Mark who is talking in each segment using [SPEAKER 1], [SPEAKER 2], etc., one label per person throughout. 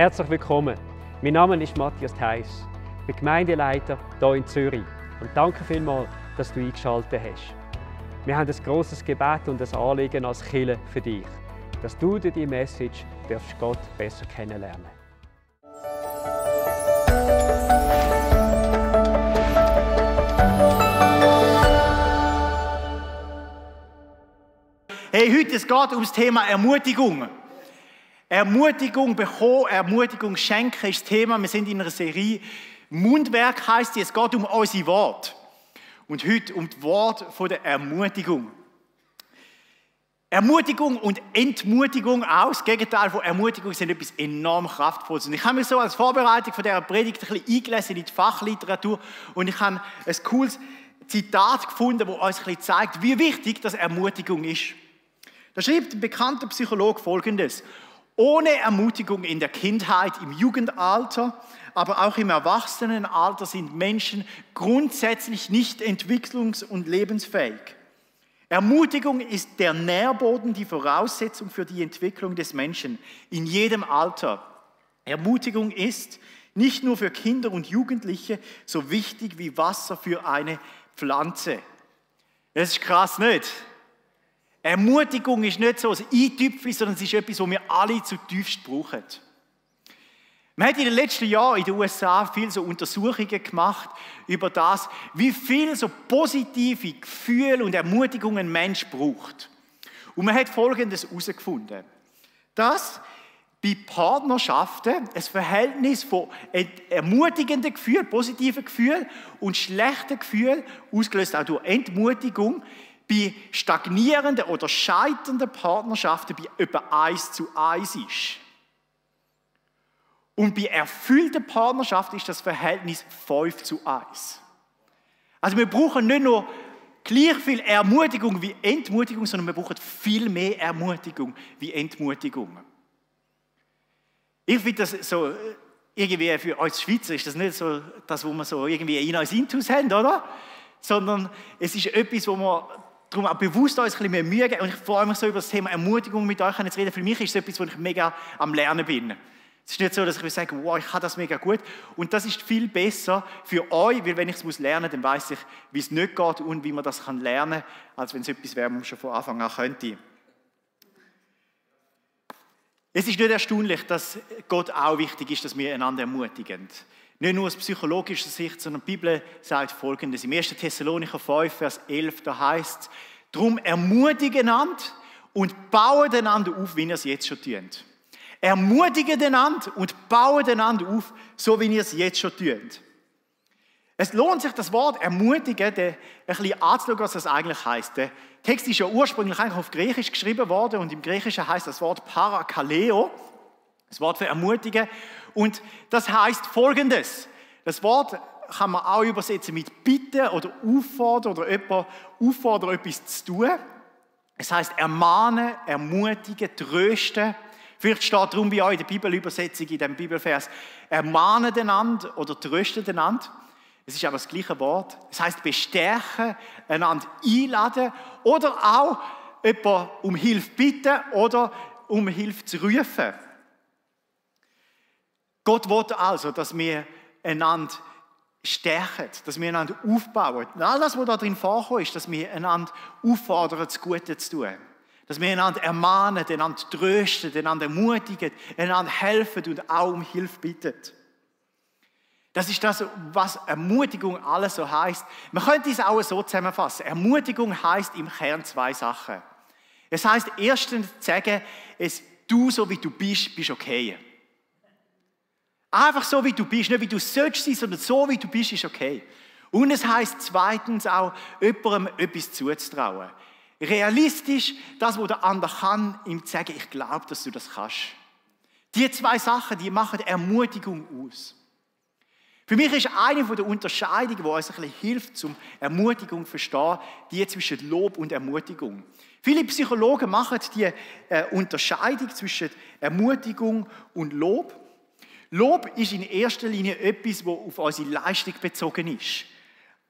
[SPEAKER 1] Herzlich willkommen. Mein Name ist Matthias Theiss. Ich bin Gemeindeleiter hier in Zürich. Und danke vielmals, dass du eingeschaltet hast. Wir haben ein grosses Gebet und ein Anliegen als Kirche für dich, dass du durch diese Message Gott besser kennenlernen darfst.
[SPEAKER 2] Hey, heute es geht um das Thema Ermutigung. Ermutigung bekommen, Ermutigung schenken ist das Thema. Wir sind in einer Serie Mundwerk heisst die. Es geht um unsere Worte. Und heute um das Wort der Ermutigung. Ermutigung und Entmutigung auch. Das Gegenteil von Ermutigung sind etwas enorm Kraftvolles. Und ich habe mich so als Vorbereitung von dieser Predigt ein bisschen eingelesen in die Fachliteratur und ich habe ein cooles Zitat gefunden, das uns ein bisschen zeigt, wie wichtig das Ermutigung ist. Da schreibt ein bekannter Psychologe Folgendes: Ohne Ermutigung in der Kindheit, im Jugendalter, aber auch im Erwachsenenalter sind Menschen grundsätzlich nicht entwicklungs- und lebensfähig. Ermutigung ist der Nährboden, die Voraussetzung für die Entwicklung des Menschen in jedem Alter. Ermutigung ist nicht nur für Kinder und Jugendliche so wichtig wie Wasser für eine Pflanze. Das ist krass, nicht? Ermutigung ist nicht so ein Eintüpfchen, sondern es ist etwas, was wir alle zutiefst brauchen. Man hat in den letzten Jahren in den USA viele so Untersuchungen gemacht über das, wie viel so positive Gefühle und Ermutigungen ein Mensch braucht. Und man hat Folgendes herausgefunden: dass bei Partnerschaften ein Verhältnis von ermutigenden Gefühlen, positiven Gefühlen und schlechten Gefühlen, ausgelöst auch durch Entmutigung, bei stagnierenden oder scheiternden Partnerschaften bei etwa 1:1 ist. Und bei erfüllten Partnerschaften ist das Verhältnis 5:1. Also wir brauchen nicht nur gleich viel Ermutigung wie Entmutigung, sondern wir brauchen viel mehr Ermutigung wie Entmutigung. Ich finde das so, irgendwie für uns Schweizer ist das nicht so das, was wir so irgendwie in uns Intus haben, oder? Sondern es ist etwas, wo wir darum auch bewusst uns ein bisschen Mühe geben. Und ich freue mich so über das Thema Ermutigung mit euch zu reden. Für mich ist es etwas, wo ich mega am Lernen bin. Es ist nicht so, dass ich sage, wow, ich kann das mega gut. Und das ist viel besser für euch, weil wenn ich es lernen muss, dann weiss ich, wie es nicht geht und wie man das lernen kann, als wenn es etwas wäre, was man schon von Anfang an könnte. Es ist nicht erstaunlich, dass Gott auch wichtig ist, dass wir einander ermutigen. Nicht nur aus psychologischer Sicht, sondern die Bibel sagt Folgendes. Im 1. Thessalonicher 5, Vers 11, da heißt es: Darum ermutigen einander und bauen einander auf, wie ihr es jetzt schon tut. Ermutigen einander und bauen einander auf, so wie ihr es jetzt schon tut. Es lohnt sich, das Wort ermutigen ein bisschen anzuschauen, was das eigentlich heisst. Der Text ist ja ursprünglich eigentlich auf Griechisch geschrieben worden und im Griechischen heisst das Wort Parakaleo, das Wort für ermutigen. Und das heisst Folgendes: Das Wort kann man auch übersetzen mit bitten oder auffordern oder jemanden auffordern, etwas zu tun. Es heisst ermahnen, ermutigen, trösten. Vielleicht steht darum wie auch in der Bibelübersetzung, in dem Bibelvers, ermahnen einander oder trösten einander. Es ist aber das gleiche Wort. Es heisst bestärken, einander einladen oder auch jemanden um Hilfe bitten oder um Hilfe zu rufen. Gott will also, dass wir einander stärken, dass wir einander aufbauen. Und all das, was da drin vorkommt, ist, dass wir einander auffordern, das Gute zu tun. Dass wir einander ermahnen, einander trösten, einander ermutigen, einander helfen und auch um Hilfe bitten. Das ist das, was Ermutigung alles so heisst. Man könnte es auch so zusammenfassen. Ermutigung heisst im Kern 2 Sachen. Es heisst erstens zu sagen, du, so wie du bist, bist okay. Einfach so, wie du bist. Nicht wie du sollst sein, sondern so, wie du bist, ist okay. Und es heisst zweitens auch, jemandem etwas zuzutrauen. Realistisch, das, was der andere kann, ihm zu sagen, ich glaube, dass du das kannst. Die 2 Sachen, die machen Ermutigung aus. Für mich ist eine der Unterscheidungen, die uns ein bisschen hilft, zum Ermutigung zu verstehen, die zwischen Lob und Ermutigung. Viele Psychologen machen die Unterscheidung zwischen Ermutigung und Lob. Lob ist in erster Linie etwas, das auf unsere Leistung bezogen ist.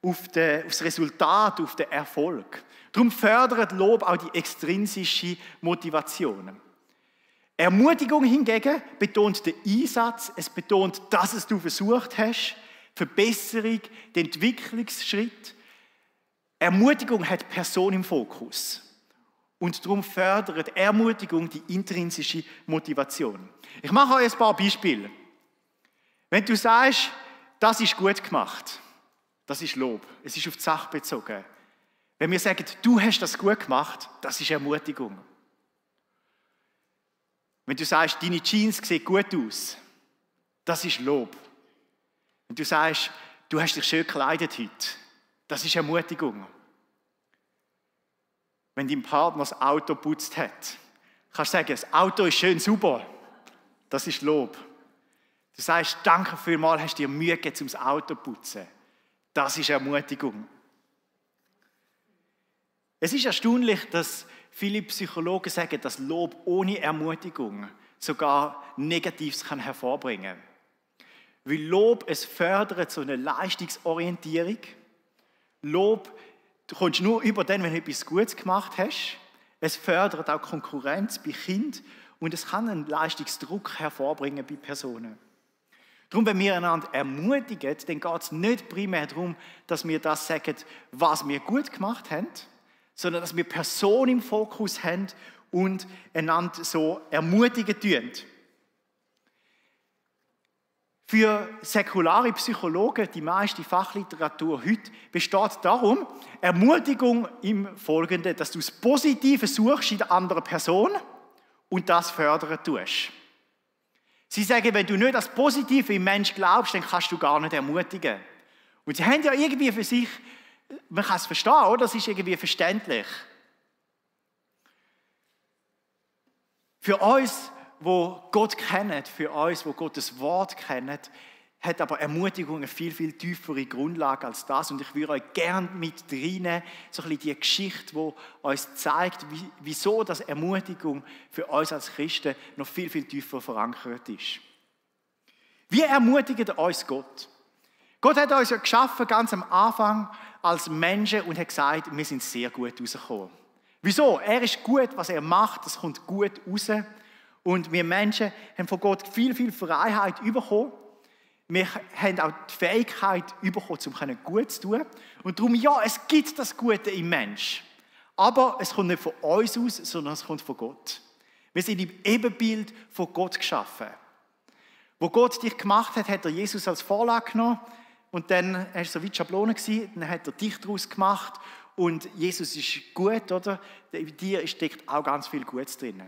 [SPEAKER 2] Auf das Resultat, auf den Erfolg. Darum fördert Lob auch die extrinsische Motivation. Ermutigung hingegen betont den Einsatz, es betont, dass es du versucht hast, Verbesserung, den Entwicklungsschritt. Ermutigung hat die Person im Fokus. Und darum fördert Ermutigung die intrinsische Motivation. Ich mache euch ein paar Beispiele. Wenn du sagst, das ist gut gemacht, das ist Lob, es ist auf die Sache bezogen. Wenn wir sagen, du hast das gut gemacht, das ist Ermutigung. Wenn du sagst, deine Jeans sehen gut aus, das ist Lob. Wenn du sagst, du hast dich schön gekleidet heute, das ist Ermutigung. Wenn dein Partner das Auto geputzt hat, kannst du sagen, das Auto ist schön sauber. Das ist Lob. Du sagst, danke vielmals, hast dir Mühe gegeben, um das Auto zu putzen. Das ist Ermutigung. Es ist erstaunlich, dass viele Psychologen sagen, dass Lob ohne Ermutigung sogar Negatives hervorbringen kann. Weil Lob, es fördert so eine Leistungsorientierung. Lob, du kommst nur über den, wenn du etwas Gutes gemacht hast. Es fördert auch Konkurrenz bei Kindern und es kann einen Leistungsdruck hervorbringen bei Personen. Darum, wenn wir einander ermutigen, dann geht es nicht primär darum, dass wir das sagen, was wir gut gemacht haben, sondern dass wir Personen im Fokus haben und einander so ermutigen tun. Für säkulare Psychologen, die meiste Fachliteratur heute, besteht darum, Ermutigung im Folgenden, dass du das Positive suchst in der anderen Person und das fördern tust. Sie sagen, wenn du nicht das Positive im Menschen glaubst, dann kannst du gar nicht ermutigen. Und sie haben ja irgendwie für sich, man kann es verstehen, oder? Das ist irgendwie verständlich. Für uns, wo Gott kennen, für uns, wo Gottes Wort kennen, hat aber Ermutigung eine viel, viel tiefere Grundlage als das. Und ich würde euch gerne mit reinnehmen, so ein bisschen die Geschichte, die uns zeigt, wieso das Ermutigung für uns als Christen noch viel, viel tiefer verankert ist. Wie ermutigt uns Gott? Gott hat uns ja geschaffen, ganz am Anfang, als Menschen und hat gesagt, wir sind sehr gut rausgekommen. Wieso? Er ist gut, was er macht, das kommt gut raus. Und wir Menschen haben von Gott viel, viel Freiheit bekommen. Wir haben auch die Fähigkeit bekommen, um gut zu tun. Und darum, ja, es gibt das Gute im Mensch. Aber es kommt nicht von uns aus, sondern es kommt von Gott. Wir sind im Ebenbild von Gott geschaffen. Wo Gott dich gemacht hat, hat er Jesus als Vorlage genommen. Und dann war es so wie die Schablone, dann hat er dich daraus gemacht. Und Jesus ist gut, oder? In dir steckt auch ganz viel Gutes drin.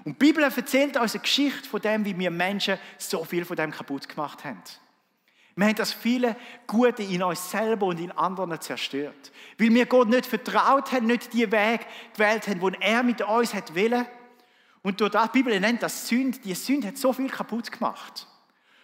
[SPEAKER 2] Und die Bibel erzählt uns eine Geschichte von dem, wie wir Menschen so viel von dem kaputt gemacht haben. Wir haben das viele Gute in uns selber und in anderen zerstört. Weil wir Gott nicht vertraut haben, nicht die Weg gewählt haben, den er mit uns wollte. Und durch das, die Bibel nennt das Sünde, die Sünde hat so viel kaputt gemacht.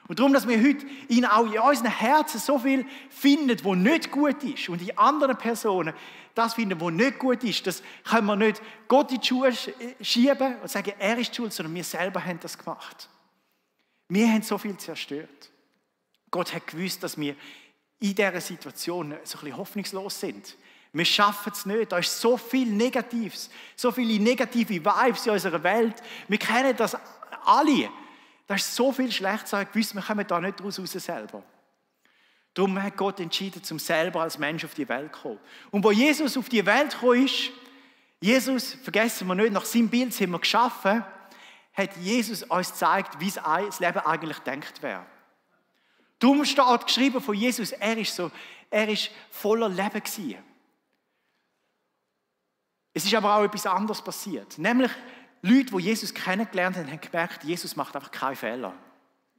[SPEAKER 2] Und darum, dass wir heute auch in unseren Herzen so viel finden, was nicht gut ist, und in anderen Personen das finden, was nicht gut ist, das können wir nicht Gott in die Schuhe schieben und sagen, er ist schuld, sondern wir selber haben das gemacht. Wir haben so viel zerstört. Gott hat gewusst, dass wir in dieser Situation so ein bisschen hoffnungslos sind. Wir schaffen es nicht. Da ist so viel Negatives, so viele negative Vibes in unserer Welt. Wir kennen das alle. Da ist so viel Schlechtes, ich gewusst, wir kommen da nicht raus selber. Darum hat Gott entschieden, zum selber als Mensch auf die Welt zu kommen. Und wo Jesus auf die Welt gekommen ist, Jesus, vergessen wir nicht, nach seinem Bild sind wir geschaffen, hat Jesus uns gezeigt, wie das Leben eigentlich gedacht wäre. Darum steht geschrieben von Jesus, er ist voller Leben gewesen. Es ist aber auch etwas anderes passiert. Nämlich, Leute, die Jesus kennengelernt haben, haben gemerkt, Jesus macht einfach keinen Fehler.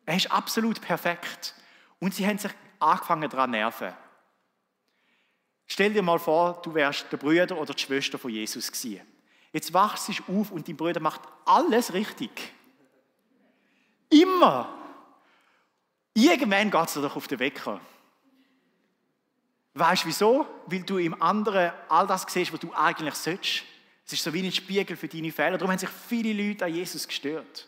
[SPEAKER 2] Er ist absolut perfekt. Und sie haben sich angefangen daran zu nerven. Stell dir mal vor, du wärst der Bruder oder die Schwester von Jesus gewesen. Jetzt wachst du auf und dein Bruder macht alles richtig. Immer. Irgendwann geht es dir doch auf den Wecker. Weißt du wieso? Weil du im anderen all das siehst, was du eigentlich sollst. Es ist so wie ein Spiegel für deine Fehler. Darum haben sich viele Leute an Jesus gestört.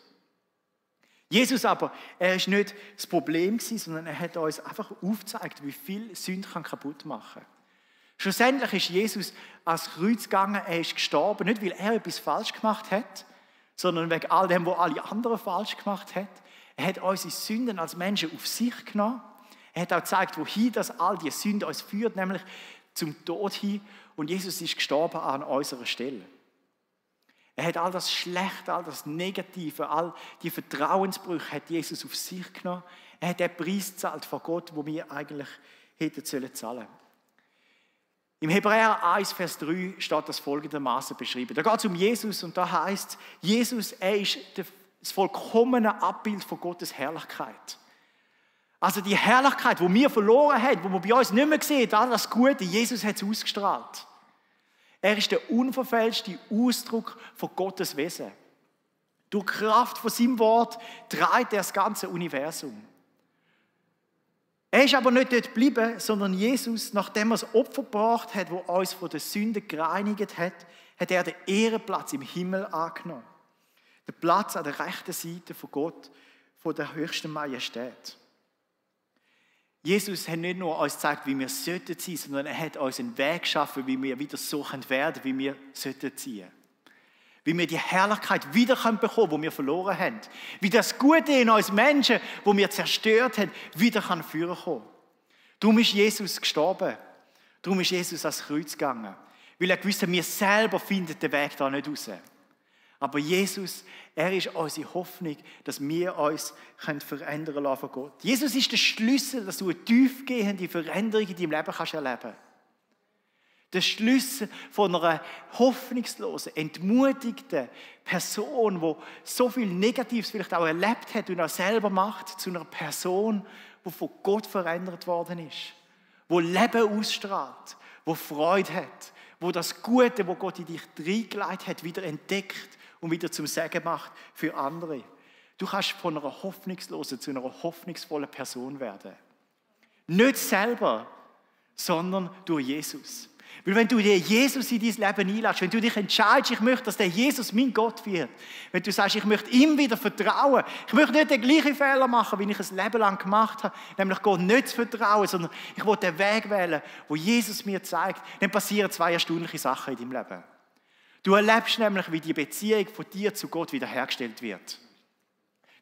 [SPEAKER 2] Jesus aber, er war nicht das Problem, sondern er hat uns einfach aufgezeigt, wie viel Sünde kaputt machen kann. Schlussendlich ist Jesus ans Kreuz gegangen, er ist gestorben, nicht weil er etwas falsch gemacht hat, sondern wegen all dem, was alle anderen falsch gemacht haben. Er hat unsere Sünden als Menschen auf sich genommen. Er hat auch gezeigt, wohin das all diese Sünde uns führt, nämlich zum Tod hin. Und Jesus ist gestorben an unserer Stelle. Er hat all das Schlechte, all das Negative, all die Vertrauensbrüche hat Jesus auf sich genommen. Er hat den Preis gezahlt von Gott, wo wir eigentlich hätten zahlen sollen. Im Hebräer 1, Vers 3 steht das folgendermaßen beschrieben. Da geht es um Jesus und da heißt es, Jesus, er ist das vollkommene Abbild von Gottes Herrlichkeit. Also die Herrlichkeit, die wir verloren haben, die man bei uns nicht mehr sieht, all das Gute, Jesus hat es ausgestrahlt. Er ist der unverfälschte Ausdruck von Gottes Wesen. Durch die Kraft von seinem Wort trägt er das ganze Universum. Er ist aber nicht dort geblieben, sondern Jesus, nachdem er das Opfer gebracht hat, das uns von der Sünde gereinigt hat, hat er den Ehrenplatz im Himmel angenommen. Den Platz an der rechten Seite von Gott, von der höchsten Majestät. Jesus hat nicht nur uns gezeigt, wie wir sein sollten, sondern er hat uns einen Weg geschaffen, wie wir wieder so werden, wie wir ziehen sollten. Wie wir die Herrlichkeit wieder bekommen können, die wir verloren haben. Wie das Gute in uns Menschen, das wir zerstört haben, wieder führen kann. Darum ist Jesus gestorben. Darum ist Jesus ans Kreuz gegangen. Weil er gewusst hat, wir selber finden den Weg da nicht raus. Aber Jesus, er ist unsere Hoffnung, dass wir uns verändern lassen von Gott. Jesus ist der Schlüssel, dass du eine tiefgehende Veränderung in deinem Leben erleben kannst. Der Schlüssel von einer hoffnungslosen, entmutigten Person, die so viel Negatives vielleicht auch erlebt hat und auch selber macht, zu einer Person, die von Gott verändert worden ist. Die Leben ausstrahlt, die Freude hat, die das Gute, das Gott in dich reingelegt hat, wieder entdeckt und wieder zum Segen macht für andere. Du kannst von einer hoffnungslosen zu einer hoffnungsvollen Person werden. Nicht selber, sondern durch Jesus. Weil wenn du den Jesus in dein Leben einlässt, wenn du dich entscheidest, ich möchte, dass der Jesus mein Gott wird, wenn du sagst, ich möchte ihm wieder vertrauen, ich möchte nicht den gleichen Fehler machen, wie ich es ein Leben lang gemacht habe, nämlich Gott nicht zu vertrauen, sondern ich will den Weg wählen, wo Jesus mir zeigt, dann passieren 2 erstaunliche Sachen in deinem Leben. Du erlebst nämlich, wie die Beziehung von dir zu Gott wiederhergestellt wird.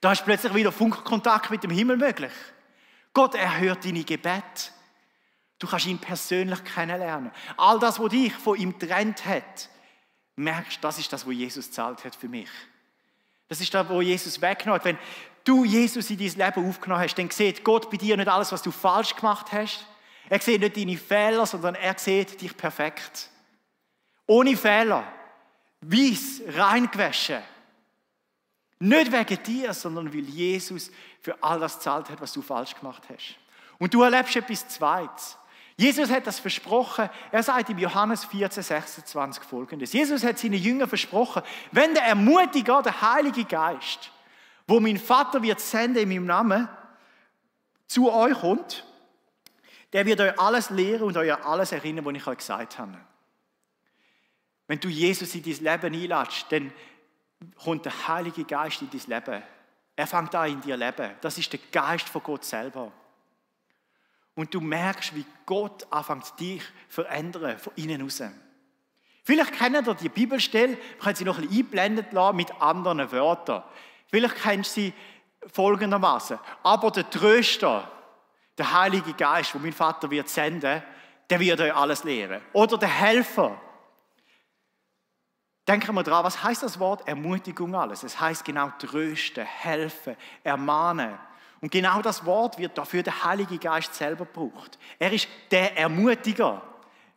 [SPEAKER 2] Da ist plötzlich wieder Funkkontakt mit dem Himmel möglich. Gott erhört deine Gebete. Du kannst ihn persönlich kennenlernen. All das, was dich von ihm getrennt hat, merkst, das ist das, was Jesus gezahlt hat für mich. Das ist das, was Jesus weggenommen hat. Wenn du Jesus in dein Leben aufgenommen hast, dann sieht Gott bei dir nicht alles, was du falsch gemacht hast. Er sieht nicht deine Fehler, sondern er sieht dich perfekt. Ohne Fehler. Weiss, rein gewaschen. Nicht wegen dir, sondern weil Jesus für all das gezahlt hat, was du falsch gemacht hast. Und du erlebst etwas Zweites. Jesus hat das versprochen. Er sagt im Johannes 14,26 Folgendes. Jesus hat seinen Jüngern versprochen, wenn der Ermutiger, der Heilige Geist, wo mein Vater wird senden in meinem Namen, zu euch kommt, der wird euch alles lehren und euch alles erinnern, was ich euch gesagt habe. Wenn du Jesus in dein Leben einlädst, dann kommt der Heilige Geist in dein Leben. Er fängt an in dir leben. Das ist der Geist von Gott selber. Und du merkst, wie Gott anfängt, dich zu verändern, von innen raus. Vielleicht kennt ihr die Bibelstelle, man kann sie noch ein bisschen einblenden lassen mit anderen Wörtern. Vielleicht kennst du sie folgendermaßen. Aber der Tröster, der Heilige Geist, wo mein Vater wird senden, der wird euch alles lehren. Oder der Helfer. Denken wir dran, was heißt das Wort Ermutigung alles? Es heißt genau trösten, helfen, ermahnen. Und genau das Wort wird dafür der Heilige Geist selber gebraucht. Er ist der Ermutiger.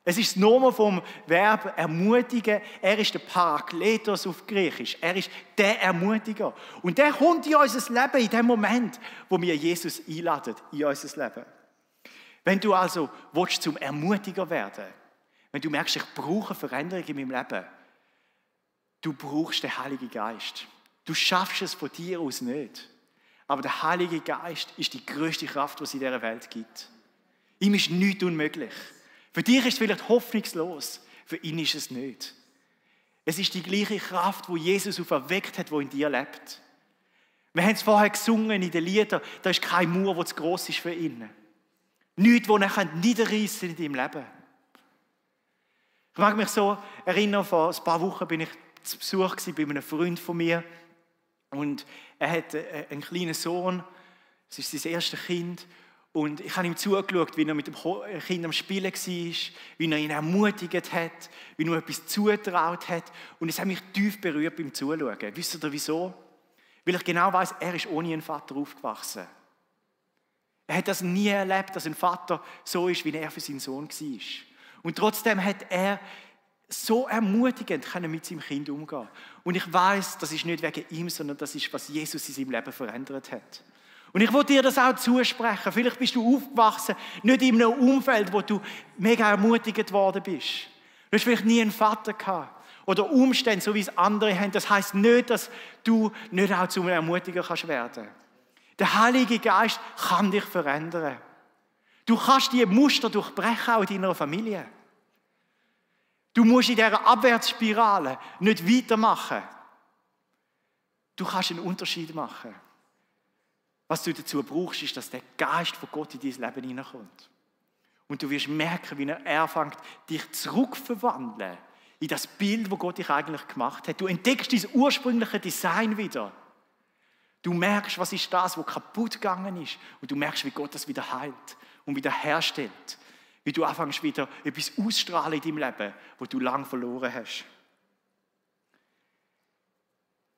[SPEAKER 2] Es ist das Nomen vom Verb ermutigen. Er ist der Parakletos auf Griechisch. Er ist der Ermutiger. Und der kommt in unser Leben in dem Moment, wo wir Jesus einladen in unser Leben. Wenn du also willst, zum Ermutiger werden, wenn du merkst, ich brauche Veränderung in meinem Leben, du brauchst den Heiligen Geist. Du schaffst es von dir aus nicht. Aber der Heilige Geist ist die grösste Kraft, die es in dieser Welt gibt. Ihm ist nichts unmöglich. Für dich ist es vielleicht hoffnungslos, für ihn ist es nicht. Es ist die gleiche Kraft, die Jesus auferweckt hat, die in dir lebt. Wir haben es vorher gesungen in den Liedern, da ist kein Mauer, der zu gross ist für ihn. Nichts, das er niederreissen kann in deinem Leben. Ich mag mich so erinnern, vor ein paar Wochen bin ich zu Besuch bei einem Freund von mir und er hat einen kleinen Sohn, es ist sein erstes Kind und ich habe ihm zugeschaut, wie er mit dem Kind am Spielen war, wie er ihn ermutigt hat, wie er ihm etwas zugetraut hat und es hat mich tief berührt beim Zuschauen. Wisst ihr wieso? Weil ich genau weiss, er ist ohne einen Vater aufgewachsen. Er hat das nie erlebt, dass ein Vater so ist, wie er für seinen Sohn war. Und trotzdem hat er so ermutigend mit seinem Kind umgehen. Und ich weiss, das ist nicht wegen ihm, sondern das ist, was Jesus in seinem Leben verändert hat. Und ich will dir das auch zusprechen. Vielleicht bist du aufgewachsen, nicht in einem Umfeld, wo du mega ermutigt worden bist. Du hast vielleicht nie einen Vater gehabt. Oder Umstände, so wie es andere haben. Das heisst nicht, dass du nicht auch zu einem Ermutiger kannst werden. Der Heilige Geist kann dich verändern. Du kannst diese Muster durchbrechen, auch in deiner Familie. Du musst in dieser Abwärtsspirale nicht weitermachen. Du kannst einen Unterschied machen. Was du dazu brauchst, ist, dass der Geist von Gott in dein Leben hineinkommt. Und du wirst merken, wie er anfängt, dich zurückzuverwandeln in das Bild, das Gott dich eigentlich gemacht hat. Du entdeckst dein ursprüngliches Design wieder. Du merkst, was ist das, was kaputt gegangen ist. Und du merkst, wie Gott das wieder heilt und wieder herstellt. Wie du anfängst, wieder etwas ausstrahlen in deinem Leben, das du lange verloren hast.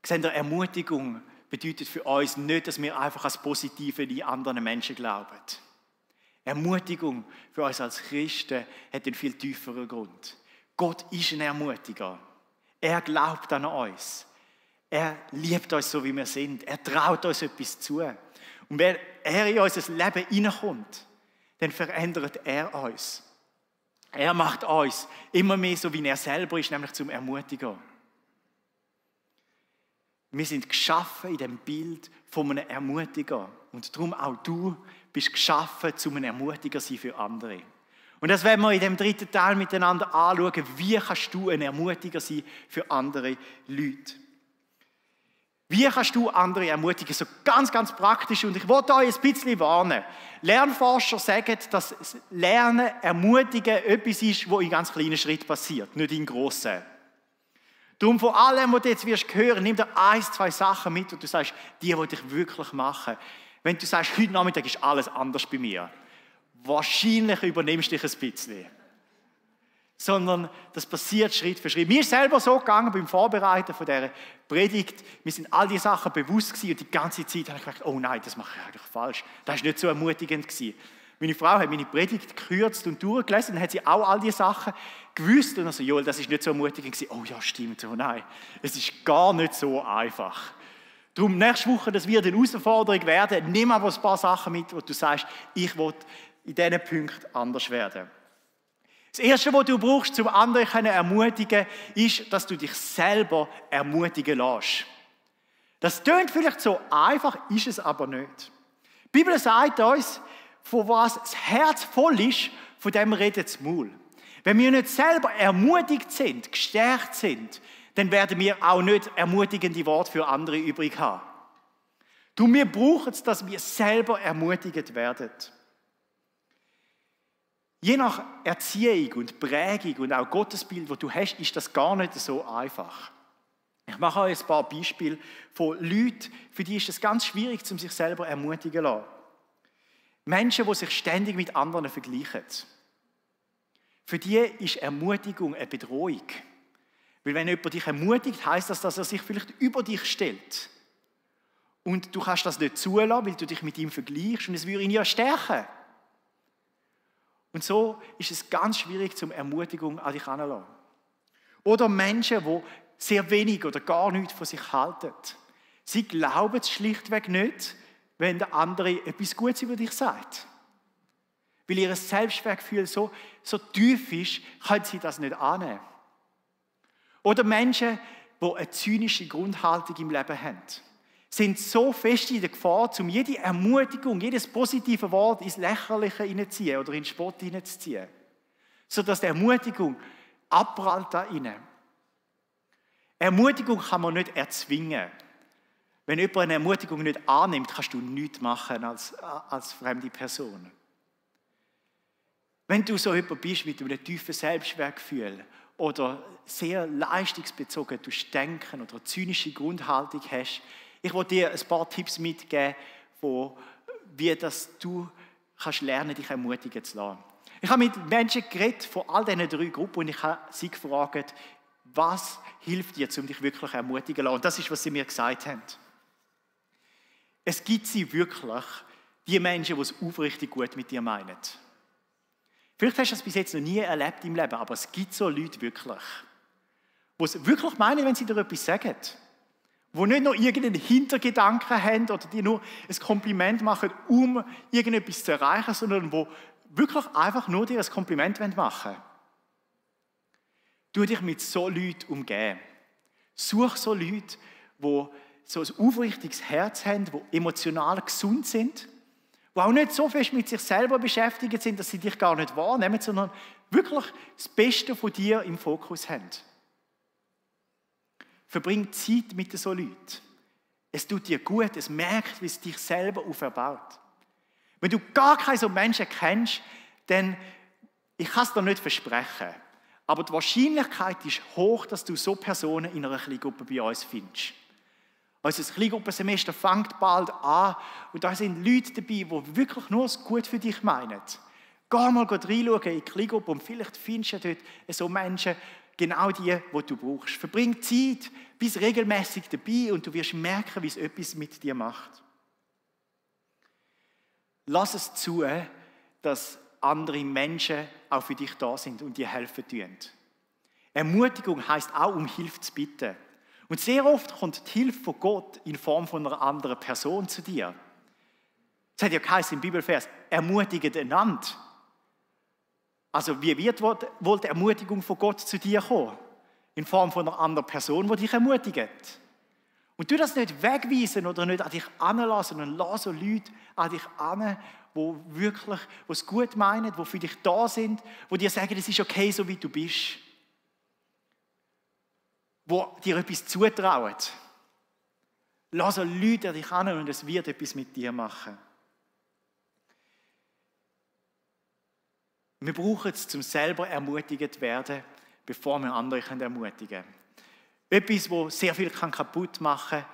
[SPEAKER 2] Seht ihr, Ermutigung bedeutet für uns nicht, dass wir einfach als Positive in anderen Menschen glauben. Ermutigung für uns als Christen hat einen viel tieferen Grund. Gott ist ein Ermutiger. Er glaubt an uns. Er liebt uns so, wie wir sind. Er traut uns etwas zu. Und wenn er in unser Leben hineinkommt, dann verändert er uns. Er macht uns immer mehr so, wie er selber ist, nämlich zum Ermutiger. Wir sind geschaffen in dem Bild von einem Ermutiger. Und darum auch du bist geschaffen, zum ein Ermutiger sein für andere. Und das werden wir in dem dritten Teil miteinander anschauen. Wie kannst du ein Ermutiger sein für andere Leute? Wie kannst du andere ermutigen? So ganz, ganz praktisch. Und ich wollte euch ein bisschen warnen. Lernforscher sagen, dass Lernen, Ermutigen etwas ist, was in ganz kleinen Schritten passiert, nicht in grossen. Darum von allem, was du jetzt wirst hören, nimm dir 1, 2 Sachen mit und du sagst, die will ich wirklich machen. Wenn du sagst, heute Nachmittag ist alles anders bei mir, wahrscheinlich übernimmst du dich ein bisschen. Sondern das passiert Schritt für Schritt. Mir ist selber so gegangen beim Vorbereiten von dieser Predigt. Mir sind all diese Sachen bewusst gewesen und die ganze Zeit habe ich gedacht, oh nein, das mache ich eigentlich falsch. Das war nicht so ermutigend gewesen. Meine Frau hat meine Predigt gekürzt und durchgelesen, dann hat sie auch all diese Sachen gewusst und also, Joel, das ist nicht so ermutigend gewesen. Oh ja, stimmt, oh nein, es ist gar nicht so einfach. Darum, nächste Woche, das wird eine Herausforderung werden. Nimm aber ein paar Sachen mit, wo du sagst, ich will in diesen Punkten anders werden. Das Erste, was du brauchst, um andere zu ermutigen, ist, dass du dich selber ermutigen lässt. Das klingt vielleicht so einfach, ist es aber nicht. Die Bibel sagt uns, von was das Herz voll ist, von dem redet das Maul. Wenn wir nicht selber ermutigt sind, gestärkt sind, dann werden wir auch nicht ermutigende Worte für andere übrig haben. Wir brauchen es, dass wir selber ermutigt werden. Je nach Erziehung und Prägung und auch Gottesbild, das du hast, ist das gar nicht so einfach. Ich mache euch ein paar Beispiele von Leuten, für die ist es ganz schwierig, sich selber ermutigen zu lassen. Menschen, die sich ständig mit anderen vergleichen. Für die ist Ermutigung eine Bedrohung. Weil wenn jemand dich ermutigt, heisst das, dass er sich vielleicht über dich stellt. Und du kannst das nicht zulassen, weil du dich mit ihm vergleichst und es würde ihn ja stärken. Und so ist es ganz schwierig, zum Ermutigung an dich heranzulassen. Oder Menschen, die sehr wenig oder gar nichts von sich halten. Sie glauben es schlichtweg nicht, wenn der andere etwas Gutes über dich sagt. Weil ihr Selbstwertgefühl so tief ist, können sie das nicht annehmen. Oder Menschen, die eine zynische Grundhaltung im Leben haben, sind so fest in der Gefahr, um jede Ermutigung, jedes positive Wort ins Lächerliche hineinzuziehen oder in den Spott hineinzuziehen. Sodass die Ermutigung abprallt da rein. Ermutigung kann man nicht erzwingen. Wenn jemand eine Ermutigung nicht annimmt, kannst du nichts machen als fremde Person. Wenn du so jemand bist mit einem tiefen Selbstwertgefühl oder sehr leistungsbezogen denken oder eine zynische Grundhaltung hast, ich will dir ein paar Tipps mitgeben, wie du kannst lernen, dich ermutigen zu lassen. Ich habe mit Menschen geredet von all diesen 3 Gruppen und ich habe sie gefragt, was hilft dir, um dich wirklich ermutigen zu lassen? Und das ist, was sie mir gesagt haben. Es gibt sie wirklich, die Menschen, die es aufrichtig gut mit dir meinen. Vielleicht hast du das bis jetzt noch nie erlebt im Leben, aber es gibt so Leute wirklich, die es wirklich meinen, wenn sie dir etwas sagen. Die nicht noch irgendeinen Hintergedanken haben oder die nur ein Kompliment machen, um irgendetwas zu erreichen, sondern die wirklich einfach nur dir ein Kompliment machen wollen. Tu dich mit so Leuten umgeben. Such so Leute, die so ein aufrichtiges Herz haben, die emotional gesund sind, die auch nicht so fest mit sich selber beschäftigt sind, dass sie dich gar nicht wahrnehmen, sondern wirklich das Beste von dir im Fokus haben. Verbring Zeit mit so Leuten. Es tut dir gut, es merkt, wie es dich selber auferbaut. Wenn du gar keine so Menschen kennst, dann, ich kann es dir nicht versprechen, aber die Wahrscheinlichkeit ist hoch, dass du so Personen in einer Kleingruppe bei uns findest. Unser Kleingruppensemester fängt bald an und da sind Leute dabei, die wirklich nur das Gute für dich meinen. Geh mal reinschauen in die Kleingruppe und vielleicht findest du dort so Menschen, genau die du brauchst. Verbring Zeit, bist regelmäßig dabei und du wirst merken, wie es etwas mit dir macht. Lass es zu, dass andere Menschen auch für dich da sind und dir helfen tun. Ermutigung heisst auch, um Hilfe zu bitten. Und sehr oft kommt die Hilfe von Gott in Form von einer anderen Person zu dir. Es hat ja geheißen im Bibelvers, ermutigt einander. Also wie wird wohl die Ermutigung von Gott zu dir kommen? In Form von einer anderen Person, die dich ermutigt. Und du das nicht wegweisen oder nicht an dich heranlassen, sondern lass so Leute an dich heran, die wirklich die es gut meinen, die für dich da sind, die dir sagen, es ist okay, so wie du bist. Die dir etwas zutrauen. Lass so Leute an dich heran und es wird etwas mit dir machen. Wir brauchen es, um selber ermutigt zu werden, bevor wir andere ermutigen können. Etwas, das sehr viel kaputt machen kann,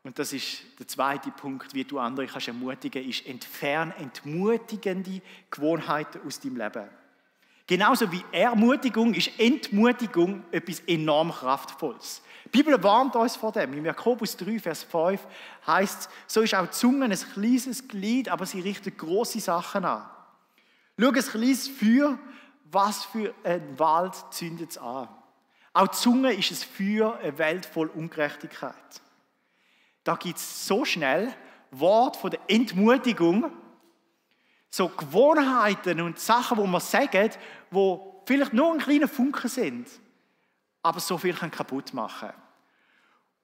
[SPEAKER 2] und das ist der zweite Punkt, wie du andere ermutigen kannst, ist entferne entmutigende Gewohnheiten aus deinem Leben. Genauso wie Ermutigung ist Entmutigung etwas enorm Kraftvolles. Die Bibel warnt uns vor dem. In Jakobus 3, Vers 5 heißt es, so ist auch die Zunge ein kleines Glied, aber sie richtet grosse Sachen an. Schau, ein kleines Feuer, was für ein Wald zündet es an. Auch die Zunge ist ein Feuer, eine Welt voll Ungerechtigkeit. Da gibt es so schnell Worte von der Entmutigung, so Gewohnheiten und Sachen, die wir sagen, die vielleicht nur ein kleiner Funken sind, aber so viel kaputt machen können.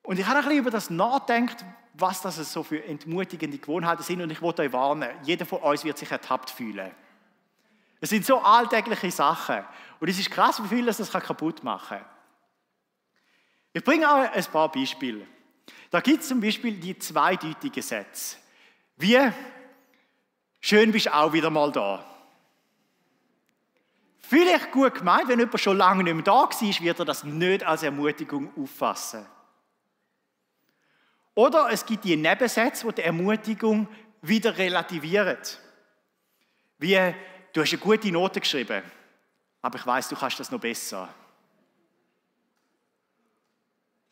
[SPEAKER 2] Und ich habe ein bisschen über das nachgedacht, was das so für entmutigende Gewohnheiten sind, und ich wollte euch warnen, jeder von uns wird sich ertappt fühlen. Es sind so alltägliche Sachen. Und es ist krass, wie viel das kaputt machen kann. Ich bringe auch ein paar Beispiele. Da gibt es zum Beispiel die zweideutigen Sätze. Wie, schön bist du auch wieder mal da. Vielleicht gut gemeint, wenn jemand schon lange nicht mehr da war, wird er das nicht als Ermutigung auffassen. Oder es gibt die Nebensätze, die die Ermutigung wieder relativieren. Wie, du hast eine gute Note geschrieben, aber ich weiss, du kannst das noch besser.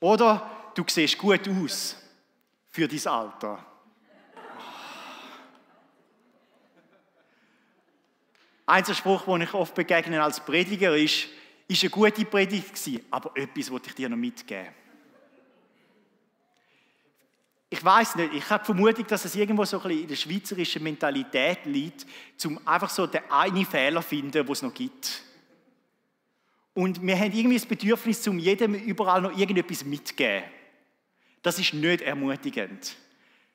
[SPEAKER 2] Oder du siehst gut aus für dein Alter. Ein Spruch, den ich oft begegne als Prediger, ist eine gute Predigt gewesen, aber etwas wollte ich dir noch mitgeben. Ich weiss nicht, ich habe die Vermutung, dass es irgendwo so ein bisschen in der schweizerischen Mentalität liegt, um einfach so den einen Fehler zu finden, den es noch gibt. Und wir haben irgendwie das Bedürfnis, um jedem überall noch irgendetwas mitzugeben. Das ist nicht ermutigend.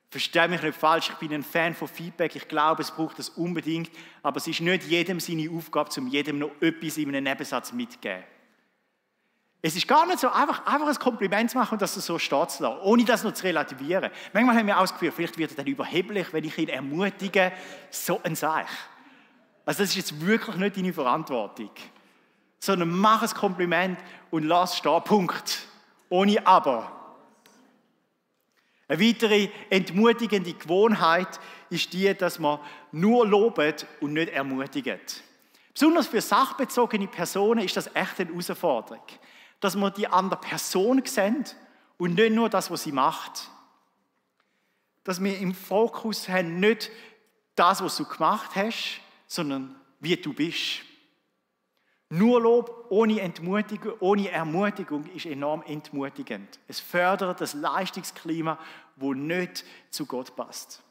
[SPEAKER 2] Verstehe mich nicht falsch, ich bin ein Fan von Feedback, ich glaube, es braucht das unbedingt, aber es ist nicht jedem seine Aufgabe, um jedem noch etwas in einem Nebensatz mitzugeben. Es ist gar nicht so einfach ein Kompliment zu machen und das so stehen zu lassen, ohne das noch zu relativieren. Manchmal haben wir auch das Gefühl, vielleicht wird er dann überheblich, wenn ich ihn ermutige, so ein Seich. Also das ist jetzt wirklich nicht deine Verantwortung. sondern mach ein Kompliment und lass stehen. Punkt. Ohne Aber. Eine weitere entmutigende Gewohnheit ist die, dass man nur lobt und nicht ermutigt. Besonders für sachbezogene Personen ist das echt eine Herausforderung. Dass man die andere Person sehen und nicht nur das, was sie macht. Dass wir im Fokus haben nicht das, was du gemacht hast, sondern wie du bist. Nur Lob ohne Ermutigung ist enorm entmutigend. Es fördert das Leistungsklima, das nicht zu Gott passt.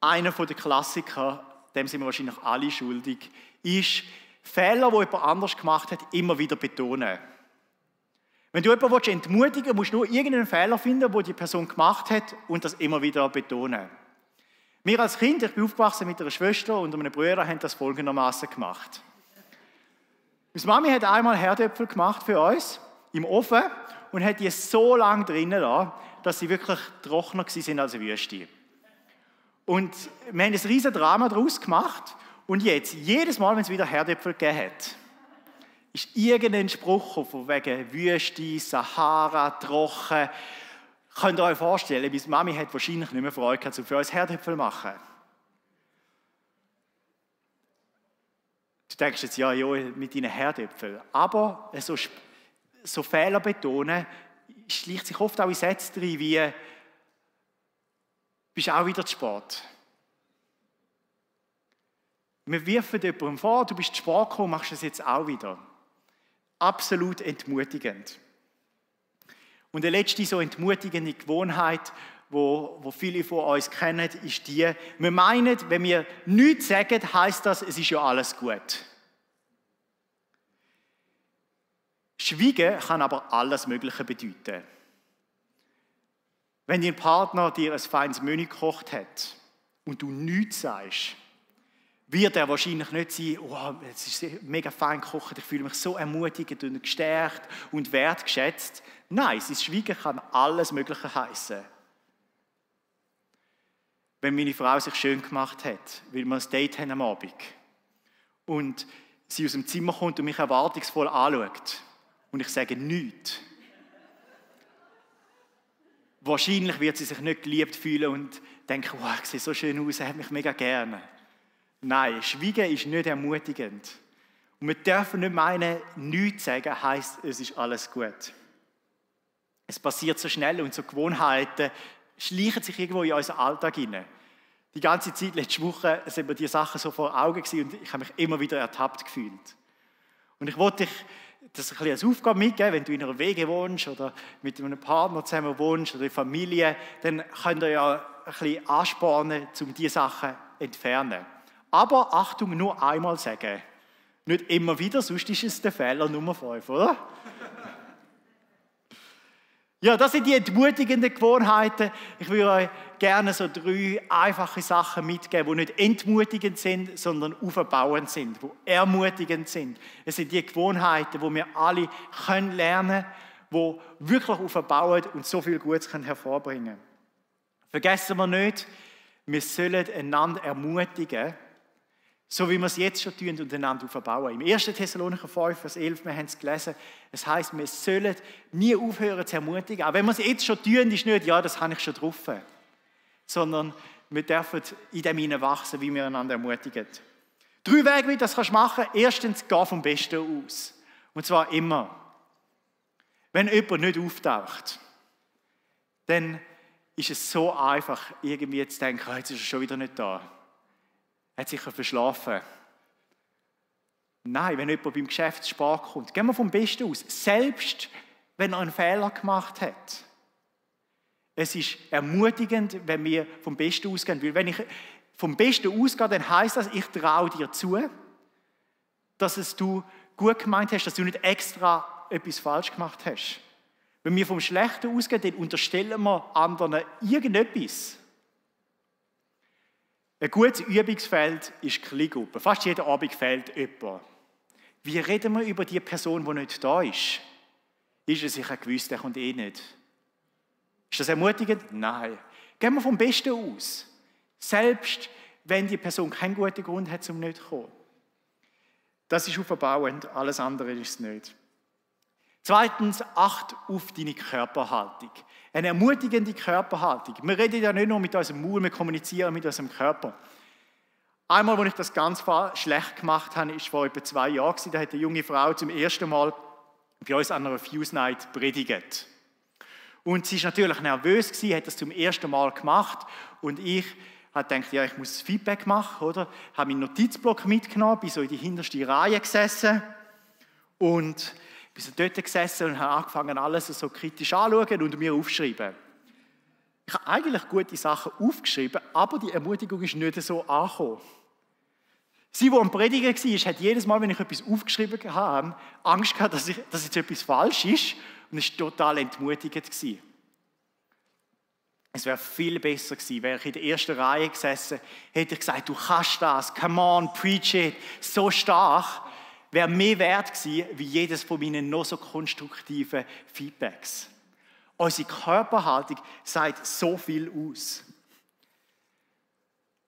[SPEAKER 2] Einer der Klassiker, dem sind wir wahrscheinlich alle schuldig, ist Fehler, die jemand anders gemacht hat, immer wieder betonen. Wenn du jemanden entmutigen willst, musst du nur irgendeinen Fehler finden, den die Person gemacht hat und das immer wieder betonen. Wir als Kind, ich bin aufgewachsen mit einer Schwester und einem Bruder, haben das folgendermaßen gemacht. Meine Mami hat einmal Herdöpfel gemacht für uns im Ofen und hat die so lange drinnen gelassen, dass sie wirklich trockener waren als eine Wüste. Und wir haben ein riesen Drama daraus gemacht und jetzt, jedes Mal, wenn es wieder Herdöpfel gegeben hat, ist irgendein Spruch von wegen Wüste, Sahara, trocken. Könnt ihr euch vorstellen, meine Mami hat wahrscheinlich nicht mehr Freude gehabt, um für uns Herdöpfel zu machen. Du denkst jetzt, ja, Joel, mit deinen Herdöpfeln. Aber so Fehler betonen, schleicht sich oft auch in Sätze drin, wie «Bist auch wieder zu spät?» Wir werfen jemandem vor, du bist zu spät gekommen, machst es jetzt auch wieder. Absolut entmutigend. Und eine letzte so entmutigende Gewohnheit, wo viele von uns kennen, ist die, wir meinen, wenn wir nichts sagen, heisst das, es ist ja alles gut. Schweigen kann aber alles Mögliche bedeuten. Wenn dein Partner dir ein feines Menü gekocht hat und du nichts sagst, wird er wahrscheinlich nicht sagen, oh, es ist mega fein gekocht, ich fühle mich so ermutigend und gestärkt und wertgeschätzt. Nein, sein Schweigen kann alles Mögliche heißen. Wenn meine Frau sich schön gemacht hat, weil wir ein Date haben am Abend und sie aus dem Zimmer kommt und mich erwartungsvoll anschaut und ich sage nichts. Wahrscheinlich wird sie sich nicht geliebt fühlen und denken, wow, ich sehe so schön aus, er hat mich mega gerne. Nein, Schweigen ist nicht ermutigend. Und wir dürfen nicht meinen, nichts sagen heisst, es ist alles gut. Es passiert so schnell und so Gewohnheiten schleichen sich irgendwo in unseren Alltag hinein. Die ganze Zeit, letzte Woche, sind mir diese Sachen so vor Augen gewesen und ich habe mich immer wieder ertappt gefühlt. Und ich wollte dich das ein bisschen als Aufgabe mitgeben, wenn du in einer WG wohnst oder mit einem Partner zusammen wohnst oder in Familie, dann könnt ihr ja ein bisschen anspornen, um diese Sachen zu entfernen. Aber Achtung, nur einmal sagen. Nicht immer wieder, sonst ist es der Fehler Nummer 5, oder? Ja, das sind die entmutigenden Gewohnheiten. Ich würde euch gerne so 3 einfache Sachen mitgeben, die nicht entmutigend sind, sondern aufbauend sind, die ermutigend sind. Es sind die Gewohnheiten, die wir alle lernen können, die wirklich aufbauen und so viel Gutes hervorbringen können. Vergessen wir nicht, wir sollen einander ermutigen, so wie wir es jetzt schon tun und einander aufbauen. Im 1. Thessalonicher 5, Vers 11, wir haben es gelesen, es heisst, wir sollen nie aufhören zu ermutigen. Auch wenn wir es jetzt schon tun, ist nicht, ja, das habe ich schon drauf. Sondern wir dürfen in dem hinein wachsen, wie wir einander ermutigen. 3 Wege, wie du das machen kannst. Erstens, geh vom Besten aus. Und zwar immer. Wenn jemand nicht auftaucht, dann ist es so einfach, irgendwie zu denken, oh, jetzt ist er schon wieder nicht da. Er hat sicher verschlafen. Nein, wenn jemand beim Geschäft zu spät kommt, gehen wir vom Besten aus. Selbst wenn er einen Fehler gemacht hat. Es ist ermutigend, wenn wir vom Besten ausgehen. Weil wenn ich vom Besten ausgehe, dann heisst das, ich traue dir zu, dass du gut gemeint hast, dass du nicht extra etwas falsch gemacht hast. Wenn wir vom Schlechten ausgehen, dann unterstellen wir anderen irgendetwas. Ein gutes Übungsfeld ist Kleingruppe. Fast jeden Abend fehlt jemand. Wie reden wir über die Person, die nicht da ist? Ist es sicher gewusst, der kommt eh nicht. Ist das ermutigend? Nein. Gehen wir vom Besten aus. Selbst wenn die Person keinen guten Grund hat, um nicht zu kommen. Das ist auferbauend, alles andere ist es nicht. Zweitens, acht auf deine Körperhaltung. Eine ermutigende Körperhaltung. Wir reden ja nicht nur mit unserem Mund, wir kommunizieren mit unserem Körper. Einmal, als ich das ganz schlecht gemacht habe, war vor etwa 2 Jahren. Da hat eine junge Frau zum ersten Mal bei uns an einer Fuse Night predigt. Und sie war natürlich nervös, hat das zum ersten Mal gemacht. Und ich habe gedacht, ja, ich muss Feedback machen, oder? Habe meinen Notizblock mitgenommen, bin so in die hinterste Reihe gesessen und bin so dort gesessen und habe angefangen, alles so kritisch anzuschauen und mir aufzuschreiben. Ich habe eigentlich gute Sachen aufgeschrieben, aber die Ermutigung ist nicht so angekommen. Sie, die am Predigen war, hat jedes Mal, wenn ich etwas aufgeschrieben habe, Angst gehabt, dass jetzt etwas falsch ist. Und es war total entmutigend. Es wäre viel besser gewesen, wäre ich in der ersten Reihe gesessen, hätte ich gesagt, du kannst das, come on, preach it, so stark. Wäre mehr wert gewesen, wie jedes von meinen noch so konstruktiven Feedbacks. Unsere Körperhaltung sagt so viel aus.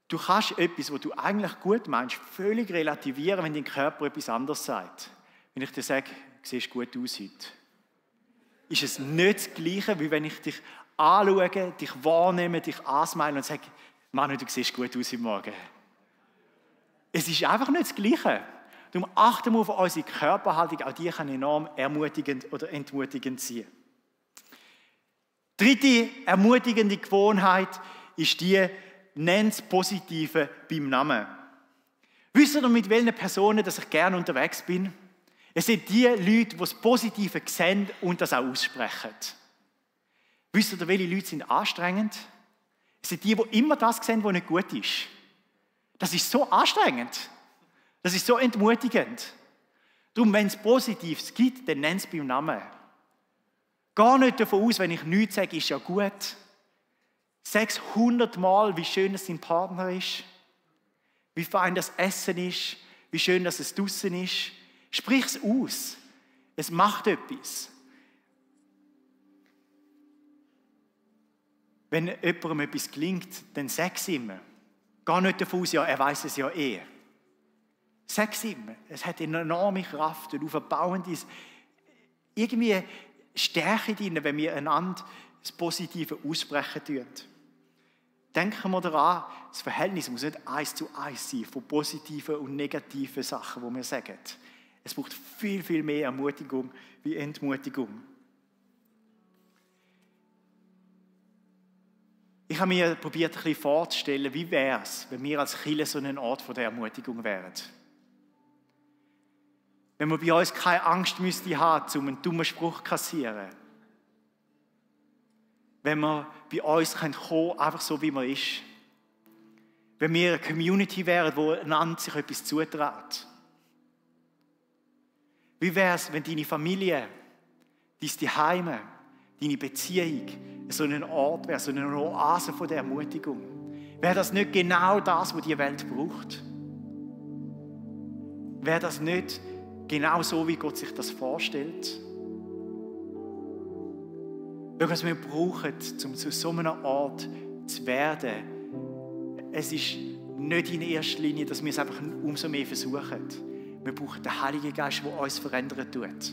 [SPEAKER 2] Du kannst etwas, was du eigentlich gut meinst, völlig relativieren, wenn dein Körper etwas anderes sagt. Wenn ich dir sage, du siehst gut aus heute, ist es nicht das Gleiche, wie wenn ich dich anschaue, dich wahrnehme, dich ansmile und sage, Mann, du siehst gut aus heute Morgen. Es ist einfach nicht das Gleiche. Darum achten wir auf unsere Körperhaltung, auch die kann enorm ermutigend oder entmutigend sein. Dritte ermutigende Gewohnheit ist die, nennt das Positive beim Namen. Wisst ihr, mit welchen Personen dass ich gerne unterwegs bin? Es sind die Leute, die das Positive sehen und das auch aussprechen. Wisst ihr, welche Leute sind anstrengend? Es sind die immer das sehen, was nicht gut ist. Das ist so anstrengend. Das ist so entmutigend. Darum, wenn es Positives gibt, dann nennt es beim Namen. Gar nicht davon aus, wenn ich nichts sage, ist ja gut. Sag es 100-mal, wie schön es dein Partner ist, wie fein das Essen ist, wie schön dass es draussen ist. Sprich es aus. Es macht etwas. Wenn jemandem etwas gelingt, dann sag es ihm. Geh nicht davon aus, ja, er weiß es ja eh. Sag es ihm. Es hat eine enorme Kraft und auferbauende irgendwie Stärke drin, wenn wir einander das Positive aussprechen tun. Denken wir daran, das Verhältnis muss nicht 1:1 sein von positiven und negativen Sachen, die wir sagen. Es braucht viel, viel mehr Ermutigung wie Entmutigung. Ich habe mir probiert, ein bisschen vorzustellen, wie wäre es, wenn wir als Kirche so ein Ort der Ermutigung wären. Wenn wir bei uns keine Angst müsste haben, um einen dummen Spruch zu kassieren. Wenn wir bei uns kommen können, einfach so, wie man ist. Wenn wir eine Community wären, die einander sich etwas zutraut. Wie wäre es, wenn deine Familie, dein Zuhause, deine Beziehung so ein Ort wäre, so eine Oase von der Ermutigung? Wäre das nicht genau das, was die Welt braucht? Wäre das nicht genau so, wie Gott sich das vorstellt? Was wir brauchen, um zu so einem Ort zu werden, es ist nicht in erster Linie, dass wir es einfach umso mehr versuchen. Wir brauchen den Heiligen Geist, der uns verändern tut.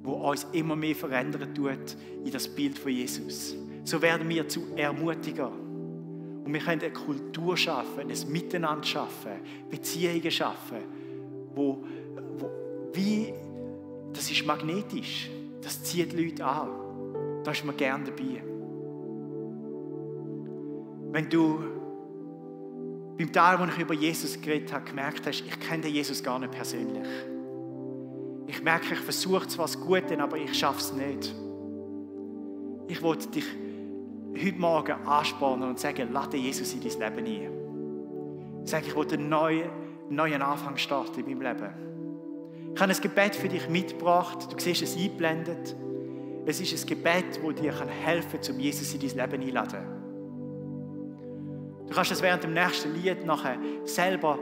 [SPEAKER 2] Der uns immer mehr verändern tut in das Bild von Jesus. So werden wir zu Ermutiger. Und wir können eine Kultur schaffen, ein Miteinander schaffen, Beziehungen schaffen, das ist magnetisch. Das zieht Leute an. Da ist man gerne dabei. Wenn du beim Teil, wo ich über Jesus geredet habe, gemerkt hast, ich kenne den Jesus gar nicht persönlich. Ich merke, ich versuche zwar das Gute, aber ich schaffe es nicht. Ich wollte dich heute Morgen anspornen und sagen, lade Jesus in dein Leben ein. Sag, ich will einen neuen Anfang starten in meinem Leben. Ich habe ein Gebet für dich mitgebracht. Du siehst es eingeblendet. Es ist ein Gebet, das dir helfen kann, um Jesus in dein Leben einzuladen. Du kannst es während dem nächsten Lied nachher selber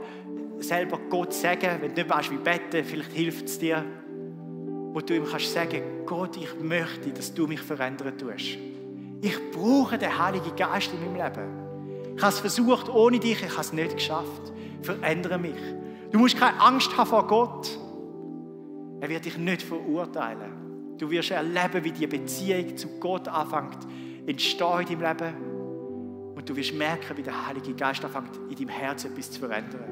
[SPEAKER 2] Gott sagen, wenn du nicht weißt, wie beten, vielleicht hilft es dir, wo du ihm kannst sagen, Gott, ich möchte, dass du mich verändern tust. Ich brauche den Heiligen Geist in meinem Leben. Ich habe es versucht ohne dich, ich habe es nicht geschafft. Verändere mich. Du musst keine Angst haben vor Gott. Er wird dich nicht verurteilen. Du wirst erleben, wie die Beziehung zu Gott anfängt entstehen in deinem Leben. Und du wirst merken, wie der Heilige Geist anfängt, in deinem Herzen etwas zu verändern.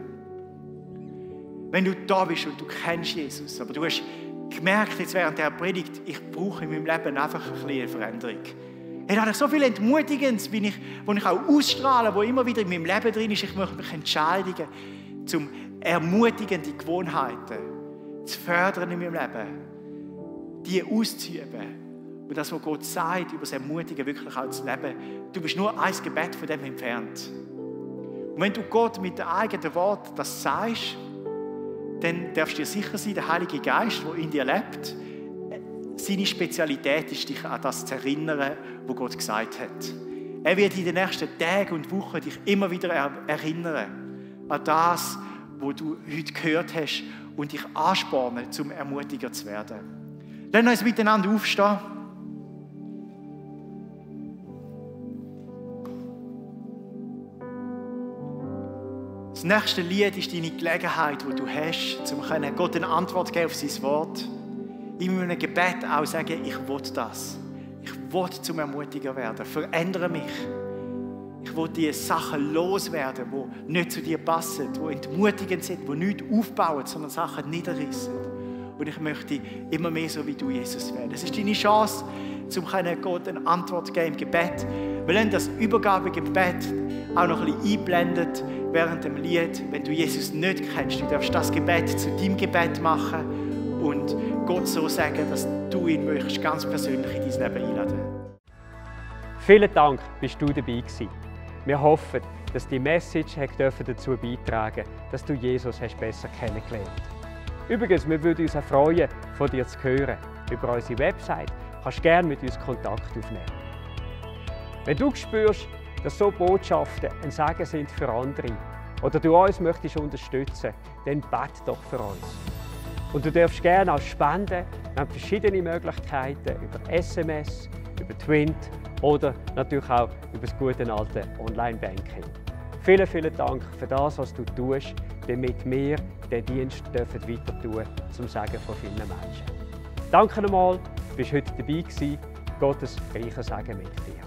[SPEAKER 2] Wenn du da bist und du kennst Jesus, aber du hast gemerkt jetzt während der Predigt, ich brauche in meinem Leben einfach eine kleine Veränderung. Er hat so viel Entmutigendes, wo ich auch ausstrahle, wo immer wieder in meinem Leben drin ist. Ich möchte mich entscheiden, zum ermutigende Gewohnheiten zu fördern in meinem Leben, die auszuüben. Und das, was Gott sagt, über das Ermutigen wirklich auch zu leben. Du bist nur ein Gebet von dem entfernt. Und wenn du Gott mit dem eigenen Wort das sagst, dann darfst du dir sicher sein, der Heilige Geist, der in dir lebt, seine Spezialität ist, dich an das zu erinnern, was Gott gesagt hat. Er wird in den nächsten Tagen und Wochen dich immer wieder erinnern an das, was du heute gehört hast und dich anspornen, zum Ermutiger zu werden. Lass uns miteinander aufstehen. Das nächste Lied ist deine Gelegenheit, die du hast, um Gott eine Antwort zu geben auf sein Wort. In meinem Gebet auch sagen, ich will das. Ich will zum Ermutiger werden. Verändere mich. Ich will die Sachen loswerden, die nicht zu dir passen, die entmutigend sind, die nichts aufbauen, sondern Sachen niederreißen. Und ich möchte immer mehr so wie du, Jesus, werden. Es ist deine Chance, um Gott eine Antwort zu geben im Gebet. Wir lassen das Übergabegebet auch noch ein bisschen einblendet während dem Lied. Wenn du Jesus nicht kennst, du darfst das Gebet zu deinem Gebet machen und Gott so sagen, dass du ihn möchtest, ganz persönlich in dein Leben einladen.
[SPEAKER 1] Vielen Dank, bist du dabei gewesen. Wir hoffen, dass die Message dazu beitragen, dass du Jesus besser kennengelernt hast. Übrigens, wir würden uns auch freuen, von dir zu hören. Über unsere Website kannst du gerne mit uns Kontakt aufnehmen. Wenn du spürst, dass so Botschaften ein Segen sind für andere oder du uns möchtest unterstützen, dann bete doch für uns. Und du darfst gerne auch spenden. Wir haben verschiedene Möglichkeiten über SMS, über Twint oder natürlich auch über das gute alte Online-Banking. Vielen, vielen Dank für das, was du tust, damit wir den Dienst weiter tun zum Segen von vielen Menschen. Danke nochmal, du bist heute dabei gewesen. Gottes reicher Segen mit dir.